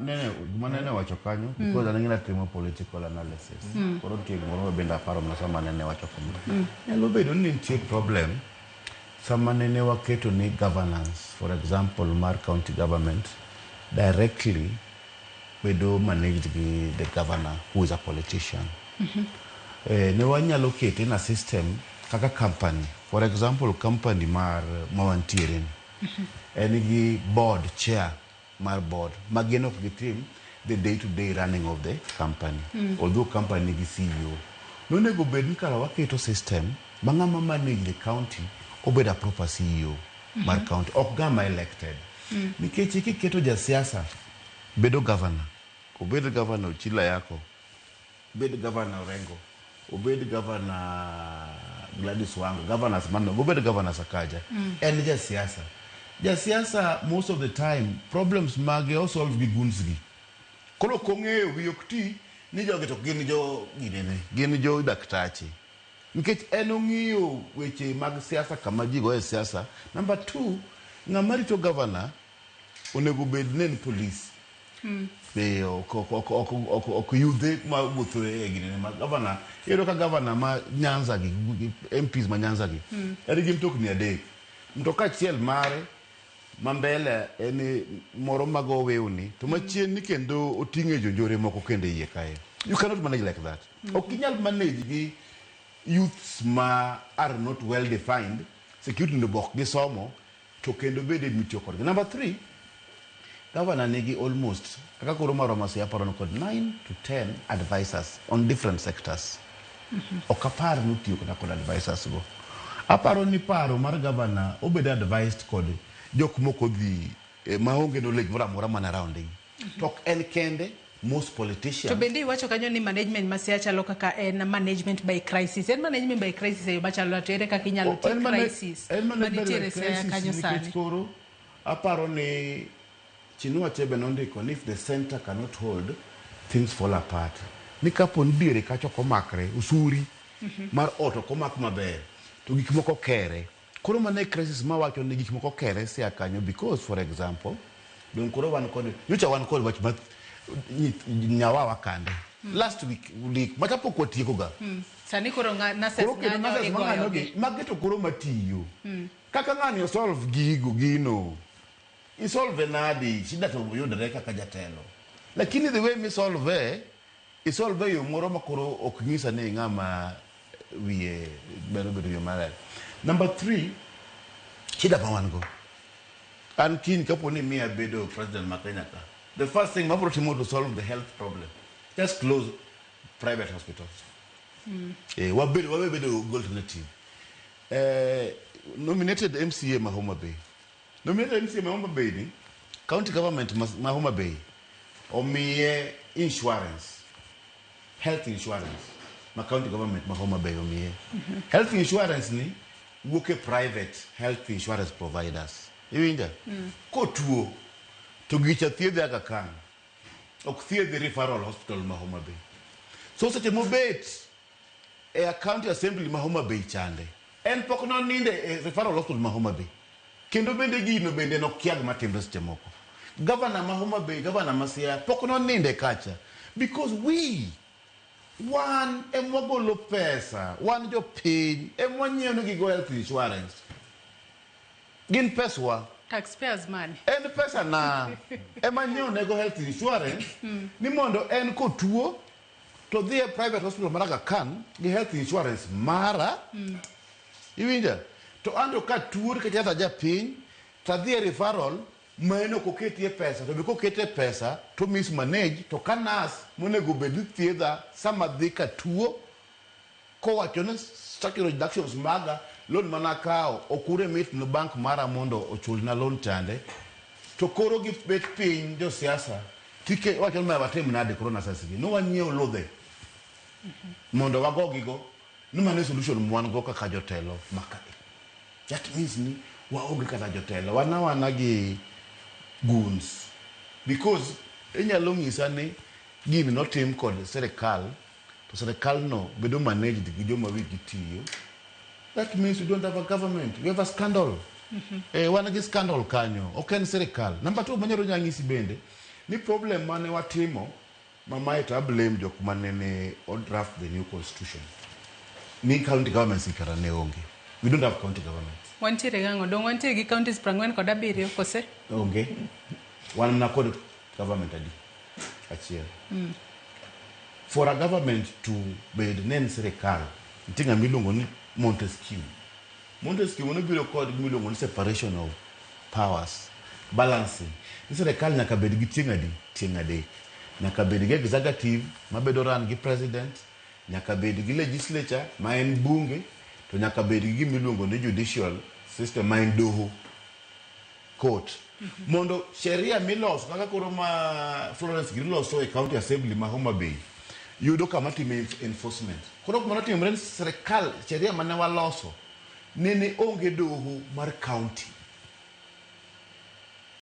Nene, gima nene wacho kanyo, because an ng'ina timo political analysis. Koro nitie gimoro ma bende aparo mana sama nene wacho kama. Nyalo bedo ni nitie problem sama nene waketo ni governance, for example, mar county government directly bedo managed gi the governor who is a politician. Ne wanyalo kete in a system kaka company. For example, company mar ma wantiere ni. En gi board chair mar board ma gin ok gitim the day to day running of the company. Although company nigi CEO. Nonego bed ni kara waketo system ma ng'ama manage the county obed a proper CEO mar county, ok ng'ama elected. Nikech kiketo jasiasa bedo governor, obed governor Ochila Yako, obed governor Orengo, obed governor Gladys Wanga, governors mano, obed governor Sakaja. En jasiasa. Jasiasa most of the time problems mage osolve gi goons gi. Koro ok ong'eyo wiye ok ti ni jogi to gin jo ginene, gin jo daktache. Nikech en ong'iyo weche mag siasa kama ji goye siasa. Number two, ng'ama rito governor onego bed ni en police. Ok yudhe ma wuotho e ginene ma governor. Iyudo ka governor ma Nyanza gi, MPs ma Nyanza gi, en gi mtokni adek. Mtoka achiel mare ma mbele en moro mago wewni to machien ni kendo oting'e jonjore moko kendo e iye kae. You cannot manage like that. Ok inyal manage gi youths ma are not well defined, security no bok gisomo to kendo bende mitiyo kodgi. Number three, governor nigi almost kaka koro maromo Siaya aparo ni kod 9 to 10 advisors on different sectors. Ok apar ni otiyo kata kod advisors go. Aparo ni paro mar governor obedo advised kod jok moko dhi maonge knowledge moro amora mana around gi. To ok en kende, most politicians. To bende iwacho kanyo ni management ma Siaya chalo kaka en management by crisis. En management by crisis e yo machalo to ere kaka inyalo ti crisis en management by manitiere Siaya crisis kanyo nikech sani? Koro aparo ni Chinua Achebe nondiko ni if the center cannot hold, things fall apart. Ni kapo ni diere kacha ok omakre, usuri mar ot ok omak maber, to gik moko kere. Koro mano e crisis mawacho ni gik moko kere Siaya kanyo because for example, dong koro wan kod, nyocha wan kod wach mar nyawawa kande. Last week, week, macha pok watieko ga. Sani koro nurses Koro kendo ng'anyo nurses mang'anyo igoyogi. gi, magi to koro matiyo. Kaka ng'ani osolve gigo, gino. Isolve nadi, shida to yudore kaka jatelo. Lakini the way misolve, isolve e yo moro ma koro ok nyisa ni ng'ama wiye bedo bedo yo maler. Number three, shida ma wan go. An kiny kapo ni miya bedo president ma Kenya ka, the first thing mabro timo to solve the health problem, just close private hospitals. Wabe bedo gi alternative. Nominated MCA ma Homa Bay. Nominated MCA ma Homa Bay ni, county government ma Homa Bay omiye insurance, health insurance ma county government ma Homa Bay omiye. Health insurance ni wuok e private health insurance providers. Iwinja? Kotuo to gicha thiedhe Aga Khan. Ok thiedhe referral hospital ma Homa Bay. So seche mobet e county assembly ma Homa Bay chande, en pok noninde e referral hospital ma Homa Bay. Kendo bende gino bende nokia gima timre seche moko. Governor ma Homa Bay, governor ma Siaya pok noninde kacha. Because we, wan emwagolo pesa, wan jopiny, emwanyiewo negi go health insurance. Gin peswa. Taxpayers money. En pesa na ema nyiewo nego health insurance ni mondo en kotuo to dhi e private hospital mar Aga Khan gi health insurance mara. Iwinja? To an to ka tuo nikech ata japiny to adhi e referral ma en ok oketie pesa to be koketie pesa to mismanage to ka nurse monego bed ni thiedha sama dhi ka tuo kowacho ni structural deductions maga loan manakawo ok uremit ne bank mara mondo ochulna loan chande to koro gibet piny josiasa tike wacho ni watim nade koro nurses gi no wanyiew ludhe mondo wagogigo ni mano e solution mwan go kaka jotelo makae. That means ni waonge kata jotelo, wan awana gi goons because inyalo ng'isa ni gini notim kod sirikal to sirikal no bedo managed gi joma wigi tiyo. That means we don't have a government, we have a scandal. Wan gi scandal kanyo, ok en sirikal. Number two manyalo nyang'isi bende Ni problem mane watimo ma mae to ablame jok manene o draft the new constitution. Ni county governments gi kata ne onge. We don't have county governments. Wantiere gang'o? Dong wantiere gi counties 47 kose? Onge. Wan mana kod government adi? Achiel. For a government to bed ne en sirikal, nitie ng'ama iluongo ni Montesquieu. Montesquieu nobiro kod gima iluongo ni separation of powers, balancing. Ni sirikal nyaka bed gi tieng' adi? Tieng' adek. Nyaka bed gi executive mabedo run gi president, nyaka bed gi legislature ma en bunge, to nyaka bed gi gima iluongo ni judicial system ma en doho court mondo sheria miloso kaka koro ma Florence giri loso e county assembly ma Homa Bay yudo kama time enforcement koro mano timore ni sirikal sheria mane waloso nene onge doho mar county.